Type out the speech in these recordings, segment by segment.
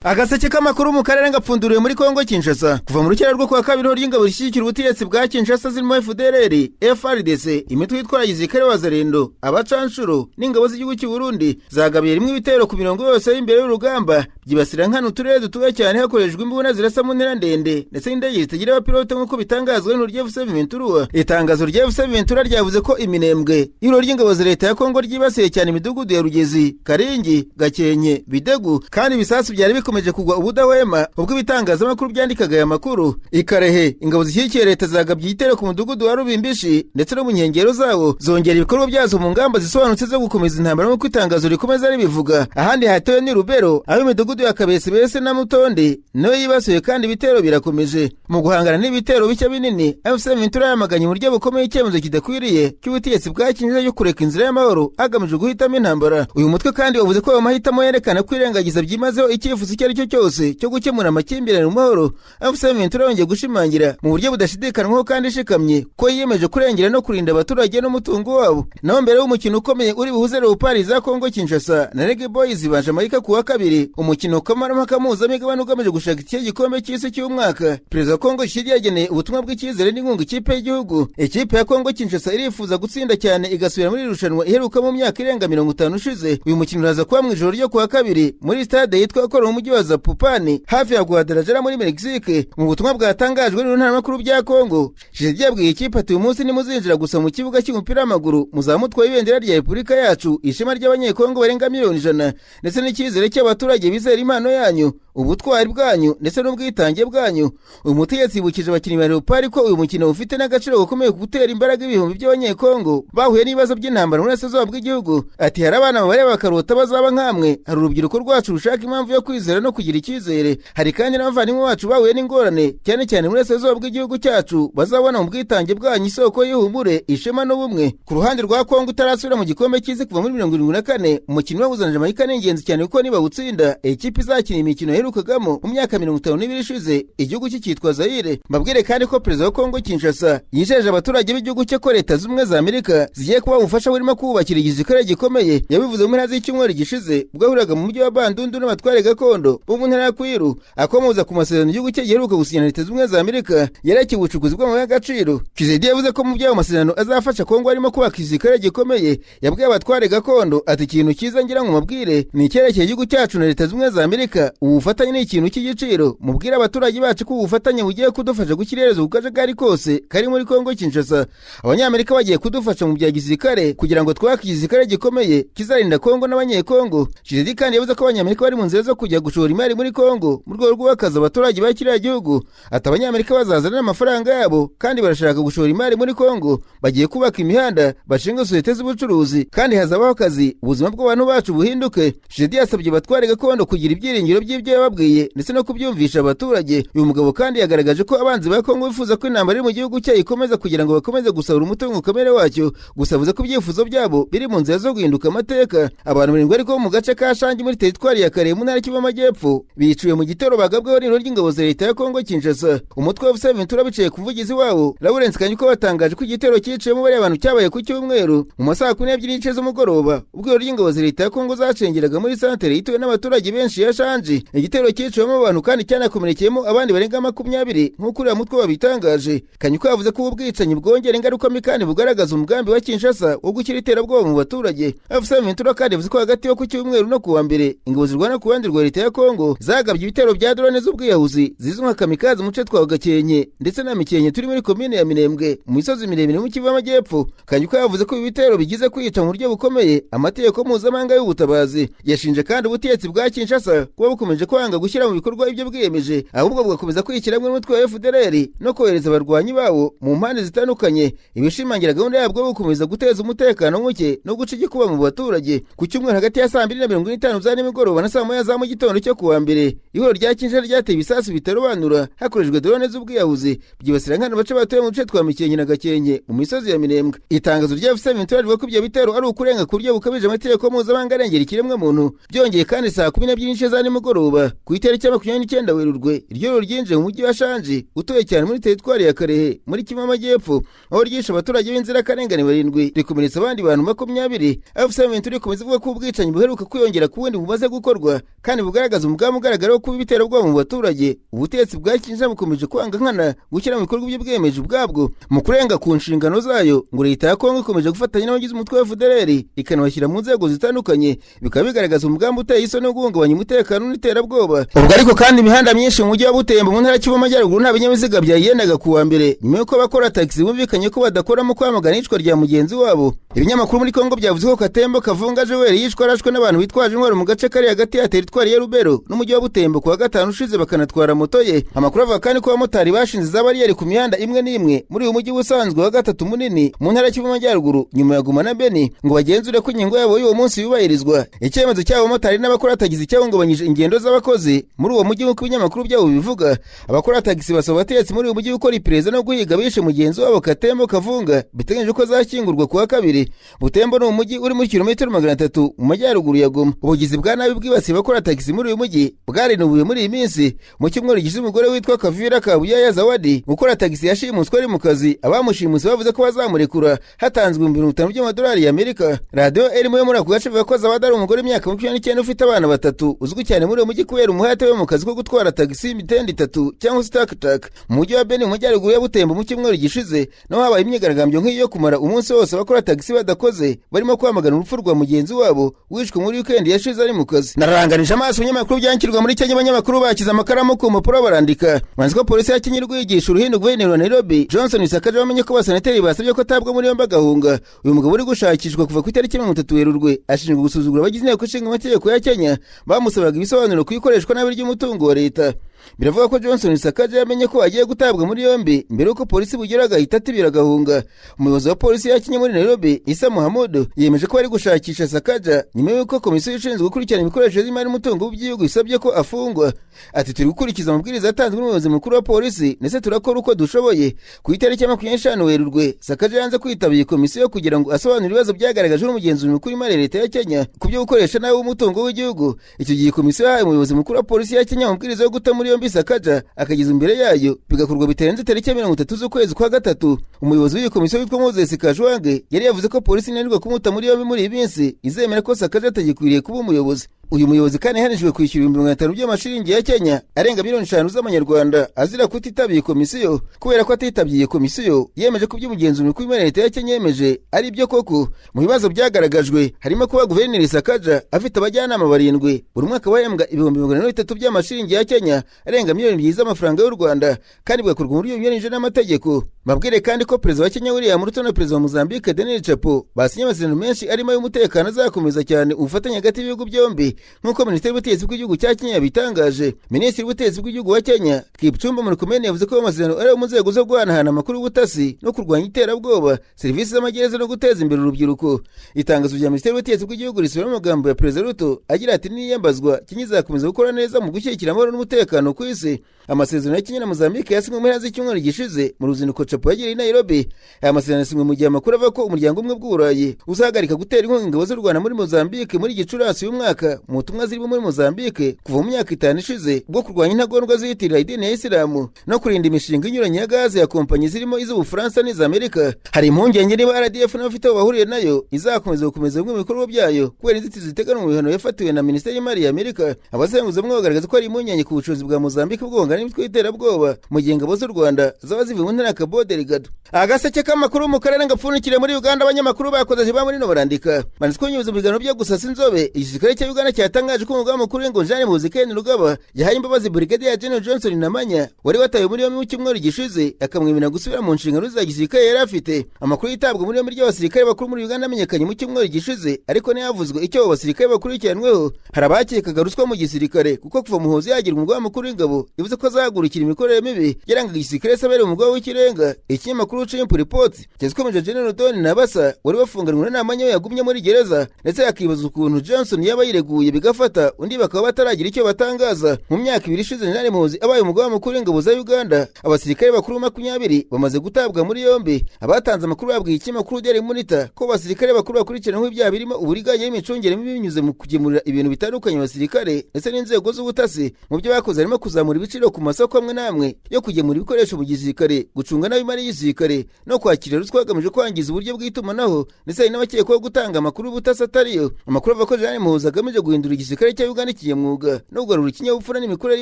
Agaseke k'amakuru mu karere ngapfunduriwe muri Kongo Kinshasa. Kuva mu rukera rwo kuwa kabiri ry'ingabo zishyigikira ubutegetsi bwa Kinshasa zirimo FDLR, FARDC, imitwe itwara gisirikare wazarendo, abacanshuro n'ingabo z'igihugu cy'u Burundi zagabiye rimwe ibitero ku mirongo yose y'imbere y'urugamba, byibasira nkana uturere dutuwe cyane hakoreshejwe imbunda zirasa mu ntera ndende ndetse n'indege zitagira abapilote nk'uko bitangazwa n'iryo FC Ventura. Itangazo rya FC Ventura ryavuze ko iminembwe ihuriro ry'ingabo za leta ya Kongo ryibasiye cyane imidugudu ya Rugezi, Karingi, Gakenke, Bidegu, kandi ibisasu byari bikomeje kugwa ubudahwema ubwo ibitangazamakuru byandikaga aya makuru. Ikarehe ingabo zishyigikiye leta zagabye igitero ku mudugudu wa Rubimbishi ndetse no mu nkengero zawo, zongera ibikorwa byazo mu ngamba zisobanutse zo gukomeza intambara nk'uko itangazo rikomeza ribivuga. Ahandi hatewe ni Rubero, aho imidugudu ya Kabesebese na Mutonde nayo yibasiwe kandi ibitero birakomeje. Mu guhangana n'ibitero bishya binini, FC Ventura yamaganye uburyo bukomeye icyemezo kidakwiriye cy'ubutegetsi bwa Kinshasa cyo kureka inzira y'amahoro hagamijwe guhitamo intambara. Uyu mutwe kandi wavuze ko ayo mahitamo yerekana kwirengagiza byimazeho icyifuzo icyo ari cyo cyose cyo gukemura amakimbirane mu mahoro. FC Ventura yongeye gushimangira mu buryo budashidikanwaho kandi ishikamye ko yiyemeje kurengera no kurinda abaturage n'umutungo wabo. Naho mbere y'umukino ukomeye uri buhuze Leopard za Kongo Kinshasa na Reggae Boys ba Jamaica kuwa kabiri, umukino kamarampaka mpuzamigabane ugamije gushaka iki gikombe cy'isi cy'umwaka, Perezida wa Kongo Tshisekedi yageneye ubutumwa bw'icyizere n'inkunga ikipe y'igihugu. Ikipe ya Kongo Kinshasa irifuza gutsinda cyane igasubira muri irushanwa iheruka mu myaka irenga 50 ishize. Uyu mukino uraza kuba mu ijoro ryo kuwa kabiri muri stade yitwa Koro mu mujyi wa Zapupani hafi ya Guadalajara muri Mexique. Mu butumwa bwatangajwe n'intaramakuru bya Kongo, Tshisekedi yabwiye ikipe ati uyu munsi nimuzinjira gusa mu kibuga cy'umupira w'amaguru muzamutwaye ibendera rya Repubulika yacu, ishema ry'abanyekongo barenga miliyoni 100 ndetse n'icyizere cy'abaturage bizera impano yanyu, ubutwari bwanyu ndetse n'ubwitange bwanyu. Uyu mutegetsi yibukije abakinnyi ba Leopard ko uyu mukino ufite n'agaciro gakomeye ku gutera imbaraga ibihumbi by'abanyekongo bahuye n'ibibazo by'intambara mu burasirazuba bw'igihugu. Ati hari abana babareba bakarota bazaba nkamwe, hari urubyiruko rwacu rushaka impamvu yo kwizera no kugira icyizere, hari kandi n'abavandimwe bacu bahuye n'ingorane cyane cyane mu burasirazuba bw'igihugu cyacu bazabona mu bwitange bwanyu isoko y'ihumure, ishema n'ubumwe. Ku ruhande rwa Kongo itarasubira mu gikombe cy'isi kuva muri 74, umukino wahuzana Jamaica ni ingenzi cyane kuko niba utsinda ikipe izakina imikino yaherukagamo mu myaka 52 ishize igihugu cyitwa Zaire. Mbabwire kandi ko Perezida wa Kongo Kinshasa yijeje abaturage b'igihugu cye ko Leta Zunze Ubumwe za Amerika zigiye kuba ubufasha burimo kubakira igisirikare gikomeye. Yabivuze mu mpera z'icyumweru gishize ubwo yahuriraga mu mujyi wa Bandundu n'abatware gakondo bo mu ntara ya Kwiru, akomoza ku masezerano igihugu cye giheruka gusinya na Leta Zunze Ubumwe za Amerika yerekeye ubucukuzi bw'amabuye y'agaciro. Tshisekedi yavuze ko mu by'ayo masezerano azafasha Kongo harimo kubaka igisirikare gikomeye. Yabwiye abatware gakondo ati ikintu cyiza ngira ngo mubwire ni icyerekeye igihugu cyacu na Leta Zunze Ubumwe za Amerika, ubufatanye ni ikintu cy'igiciro. Mubwire abaturage bacu ko ubufatanye bugiye kudufasha gushyira iherezo ku kajagari kose kari muri Kongo Kinshasa. Abanyamerika bagiye kudufasha mu bya gisirikare kugira ngo twubake igisirikare gikomeye kizarinda Kongo n'abanyekongo. Tshisekedi kandi yavuze ko abanyamerika bari mu nzira zo kujya gushora imari muri Kongo mu rwego rwo kubakaza abaturage ba kiriya gihugu. Ati abanyamerika bazazana n'amafaranga yabo kandi barashaka gushora imari muri Kongo, bagiye kubaka imihanda, bashinga sosiyete z'ubucuruzi kandi hazabaho akazi, ubuzima bw'abantu bacu buhinduke. Tshisekedi yasabye abatware gakondo kugira ibyiringiro by'ibyo yababwiye ndetse no kubyumvisha abaturage. Uyu mugabo kandi yagaragaje ko abanzi ba Kongo bifuza ko intambara iri mu gihugu cye ikomeza kugira ngo bakomeze gusahura umutungo kamere wacyo, gusa avuze ko ibyifuzo byabo biri mu nzira zo guhinduka amateka. Abantu barindwi ariko mu gace ka Shangi muri teritwari ya Kare mu ntara y'Kivu y'Amajyepfo biciwe mu gitero bagabweho n'ihuriro ry'ingabo za leta ya Kongo Kinshasa. Umutwe wa FC Ventura biciye ku muvugizi wawo Lawrence Kanyuka batangaje ko igitero cyiciyemo bariya bantu cyabaye ku cyumweru mu masaha 12:30 z'umugoroba, ubwo ihuriro ry'ingabo za leta ya Kongo zacengeraga muri santere yituwe n'abaturage benshi ya Shangi. Igitero cyiciwemo abantu kandi cyanakomerekeyemo abandi barenga 20 nk'uko uriya mutwe wabitangaje. Kanyuka yavuze ko ubu bwicanyi bwongera ingaruka mbi kandi bugaragaza umugambi wa Kinshasa wo gushyira iterabwoba mu baturage. FC Ventura kandi yavuze ko hagati yo ku cyumweru no kuwa mbere ingabo zirwana ku ruhande rwa leta ya Kongo zagabye ibitero bya drone z'ubwiyahuzi zizwi nka kamikaze mu duce twa Gakenke ndetse na Mikenke turi muri komine ya Minembwe mu misozi miremire mu Kivu y'Amajyepfo. Kanyuka yavuze ko ibi bitero bigize kwica mu buryo bukomeye amategeko mpuzamahanga y'ubutabazi. Yashinje kandi ubutegetsi bwa Kinshasa kuba bukomeje kwanga gushyira mu bikorwa ibyo bwiyemeje, ahubwo bugakomeza kwishyira hamwe n'umutwe wa FDLR no kohereza abarwanyi bawo mu mpande zitandukanye, ibishimangira gahunda yabwo yo gukomeza guteza umutekano muke no guca igikuba mu baturage. Ku cyumweru hagati ya saa 2:45 za nimugoroba na saa 1 za mu gitondo cyo kuwa mbere, ihuriro rya Kinshasa ryateye ibisasu bitarobanura hakoreshejwe drone z'ubwiyahuzi byibasira nkana bace batuye mu duce twa Mikenke na Gakenke mu misozi ya Minembwe. Itangazo rya FC Ventura rivuga ko ibyo bitero ari ukurenga ku buryo bukabije amategeko mpuzamahanga arengera ikiremwamuntu. Byongeye kandi saa 12:30 za nimugoroba ku itariki ya 29 Werurwe, iryo rero ryinjiye mu mujyi wa Shangi utuye cyane muri teritwari ya Karehe muri Kivu y'Amajyepfo, aho ryishe abaturage b'inzirakarengane barindwi rikomeretsa abandi bantu 20. FC Ventura ikomeza ivuga ko ubwicanyi buheruka kwiyongera ku bundi bumaze gukorwa kandi bugaragaza bigaragaza umugambi ugaragara wo kuba ibiterabwoba mu baturage. Ubutegetsi bwa Kinshasa bukomeje kwanga nkana gushyira mu bikorwa ibyo bwemeje ubwabwo mu kurenga ku nshingano zayo. Ngo leta ya Kongo ikomeje gufatanya n'abagize umutwe wa FDLR ikanabashyira mu nzego zitandukanye, bikaba bigaragaza umugambi uteye isoni wo guhungabanya umutekano n'iterabwoba. Ubwo ariko kandi imihanda myinshi mu mujyi wa Butembo mu ntara ya Kivu y'Amajyaruguru nta binyabiziga byayigendaga ku wa mbere, nyuma y'uko abakora taxi bumvikanye ko badakora mu kwamagana iyicwa rya mugenzi wabo. Ibinyamakuru muri Kongo byavuze ko Katembo Kavunga Joel yishwe arashwe n'abantu bitwaje intwaro mu gace kari hagati ya teritwari ya Rubero n'umujyi wa Butembo ku wa gatanu ushize, bakanatwara moto ye. Amakuru avuga kandi ko abamotari bashinze za bariyeri ku mihanda imwe n'imwe muri uyu mujyi usanzwe wa gatatu munini mu ntara ya Kivu y'Amajyaruguru nyuma ya Goma na Beni, ngo bagenzure ko ingingo yabo y'uwo munsi yubahirizwa. Icyemezo cy'abo bamotari n'abakora taxi cyahungabanyije ingendo z'abakozi muri uwo mujyi, nk'uko ibinyamakuru byabo bivuga. Abakora taxi basaba abategetsi muri uyu mujyi gukora iperereza no guhiga bishe mugenzi wabo Katembo Kavunga, biteganyijwe ko azashyingurwa ku wa kabiri. Butembo ni umujyi uri muri kilometero 300 mu majyaruguru ya Goma. Ubugizi bwa nabi bwibasiye abakora taxi muri uyu mujyi bwarinubiwe muri iyi minsi. Mu cyumweru gishize umugore witwa Kavira Kabuyaya Zawadi ukora taxi yashimuswe ari mu kazi. Abamushimuse bavuze ko bazamurekura hatanzwe $50,000 by'amadolari y'Amerika. Radio Elimo yo muri ako gace ivuga ko Zawadi ari umugore w'imyaka 29 ufite abana batatu, uzwi cyane muri uyu mujyi kubera umuhate we mu kazi ko gutwara taxi imitende itatu cyangwa se tak-tak. Mu mujyi wa Beni mu majyaruguru ya Butembo mu cyumweru gishize naho habaye imyigaragambyo nk'iyo kumara umunsi wose abakora taxi badakoze, barimo kwamagana urupfu rwa mugenzi wabo wishwe muri weekend yashize ari mu kazi. Nararanganije amaso ibinyamakuru byandikirwa muri Kenya, abanyamakuru bakize amakaramu ku mpapuro barandika. Banzi ko polisi ya Kenya iri guhigisha uruhindu guverineri wa Nairobi Johnson Sakaja, bamenye ko abasenateri basabye ko atabwa muri yombi agahunga. Uyu mugabo uri gushakishwa kuva ku itariki 30 Werurwe ashinjwa gusuzugura abagize inteko ishinga amategeko ya Kenya bamusabaga ibisobanuro ku ikoreshwa nabi ry'umutungo wa leta. Biravuga ko Johnson Sakaja yamenye ko agiye gutabwa muri yombi mbere y'uko polisi bugera agahita atibira agahunga. Umuyobozi wa polisi ya Kenya muri Nairobi Issa Muhammad yemeje ko bari gushakisha Sakaja nyuma y'uko komisiyo ishinzwe gukurikirana imikoreshereze y'imari n'umutungo w'igihugu isabye ko afungwa. Ati turi gukurikiza amabwiriza yatanzwe n'umuyobozi mukuru wa polisi ndetse turakora uko dushoboye. Ku itariki ya 25 Werurwe Sakaja yanze kwitaba iyi komisiyo kugira ngo asobanure ibibazo byagaragajwe n'umugenzuzi mukuru w'imari ya leta ya Kenya ku byo gukoresha nabi umutungo w'igihugu. Icyo gihe komisiyo yahaye umuyobozi mukuru wa polisi ya Kenya amabwiriza yo guta muri yombi Sakaja akageza imbere yayo, bigakorwa bitarenze tariki ya 30 z'ukwezi kwa gatatu. Umuyobozi w'iyi komisiyo witwa Moses Kajwange yari yavuze ko polisi inanirwa kumuta muri yombi muri iyi minsi izemera ko Sakaja atagikwiriye kuba umuyobozi. Uyu muyobozi kandi yahanishijwe kwishyura 50,000 by'amashiringi ya Kenya arenga miliyoni 5 z'amanyarwanda azira kutitabira komisiyo. Kubera ko atitabye komisiyo yemeje ko iby'umugenzuzi mukuru w'imari leta ya Kenya yemeje ari byo koko. Mu bibazo byagaragajwe harimo kuba guverineri Sakaja afite abajyanama barindwi buri mwaka bahembwa 430,000 by'amashiringi ya Kenya arenga miliyoni 2 z'amafaranga y'u Rwanda, kandi bigakorwa mu buryo bunyuranyije n'amategeko. Mabwire kandi ko perezida wa Kenya William Ruto na perezida wa Mozambique Daniel Chapo basinye amasezerano menshi arimo y'umutekano azakomeza cyane ubufatanye hagati y'ibihugu byombi, nk'uko Minisiteri y'Ubutegetsi bw'igihugu cya Kenya yabitangaje. Minisitiri w'Ubutegetsi bw'igihugu wa Kenya Kipchumba Murkomen yavuze ko amasezerano ari mu nzego zo guhanahana amakuru y'ubutasi no kurwanya iterabwoba, serivisi z'amagereza no guteza imbere urubyiruko. Itangazo rya Minisiteri y'Ubutegetsi bw'igihugu risubiramo amagambo ya Perezida Ruto agira ati niyambazwa Kenya izakomeza gukora neza mu gushyigikira amahoro n'umutekano ku isi. Amasezerano ya Kenya na Mozambique yasinywe mu mpera z'icyumweru gishize mu ruzinduko Chapo yagiriye i Nairobi. Aya masezerano yasinywe mu gihe amakuru avuga ko umuryango umwe bw'Uburayi uzahagarika gutera inkunga ingabo z'u Rwanda muri Mozambique muri Gicurasi uyu mwaka, mu butumwa zirimo muri Mozambique kuva mu myaka 5 ishize bwo kurwanya intagondwa ziyitirira idini ya Isilamu no kurinda imishinga inyuranye ya gaze ya kompanyi zirimo iz'Ubufaransa n'iz'Amerika. Hari impungenge niba RDF n'abafite aho bahuriye nayo izakomeza gukomeza bimwe mu bikorwa byayo kubera inzitizi ziteganwa mu bihano yafatiwe na Minisiteri y'Imari ya Amerika. Abasenguzi bamwe bagaragaza ko hari impungenge ku bushobozi bwa Mozambique bwo guhangana n'imitwe y'iterabwoba mu gihe ingabo z'u Rwanda zaba zivuye mu ntara ya Cabo Delgado. Agaseke k'amakuru mu karere ngapfundikire muri Uganda, abanyamakuru bakoze ba muri no barandika banditswe binyuze mu biganiro byo gusasa inzobe. Igisirikare cya Uganda cyatangaje ko umugaba mukuru w'ingabo Jean Muhoozi Kainerugaba yahaye imbabazi Brigadier General Johnson Namanya wari watawe muri yombi mu cyumweru gishize, akamwemerera gusubira mu nshingano za gisirikare yari afite. Amakuru yitabwa muri yombi ry'abasirikare bakuru muri Uganda amenyekanye mu cyumweru gishize, ariko ntiyavuzwe icyo abo basirikare bakurikiranweho. Hari abakekaga ruswa mu gisirikare kuko kuva Muhoozi yagira umugaba mukuru w'ingabo bivuze ko azahagurukira imikorere mibi yarangaga igisirikare se abereye umugaba w'ikirenga. Ikinyamakuru Chimp Report cyazikomeje General Don Nabasa wari wafunganwe na Namanya yagumye muri gereza, ndetse yakibaza ukuntu Johnson yaba yireguye bigafata undi bakaba bataragira icyo batangaza. Mu myaka 2 ishize Jenerali Muhoozi abaye umugaba mukuru w'ingabo za Uganda, abasirikare bakuru 20 bamaze gutabwa muri yombi. Abatanze amakuru babwiye ikinyamakuru Daily Monitor ko abasirikare bakuru bakurikiranweho ibyaha birimo uburiganya n'imicungire mibi binyuze mu kugemurira ibintu bitandukanye abasirikare ndetse n'inzego z'ubutasi. Mu byo bakoze harimo kuzamura ibiciro ku masoko amwe n'amwe yo kugemura ibikoresho mu gisirikare, gucunga nabi imari y'igisirikare no kwakira ruswa hagamijwe kwangiza uburyo bw'itumanaho, ndetse hari n'abakekwaho gutanga amakuru y'ubutasi atariyo. Amakuru avuga ko Jenerali Muhoozi agamije guhindura guhindura igisirikare cya Uganda kinyamwuga no kugarura ikinyabupfura n'imikorere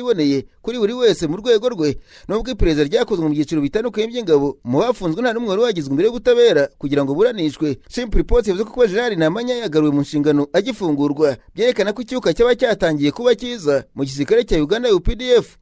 iboneye kuri buri wese mu rwego rwe. Nubwo iperereza ryakozwe mu byiciro bitandukanye by'ingabo, mu bafunzwe nta n'umwe wari wagizwe imbere y'ubutabera kugira ngo buranishwe. Chimp Report yavuze ko kuba General Namanya yagaruwe mu nshingano agifungurwa byerekana ko icyuka cyaba cyatangiye kuba cyiza mu gisirikare cya Uganda UPDF.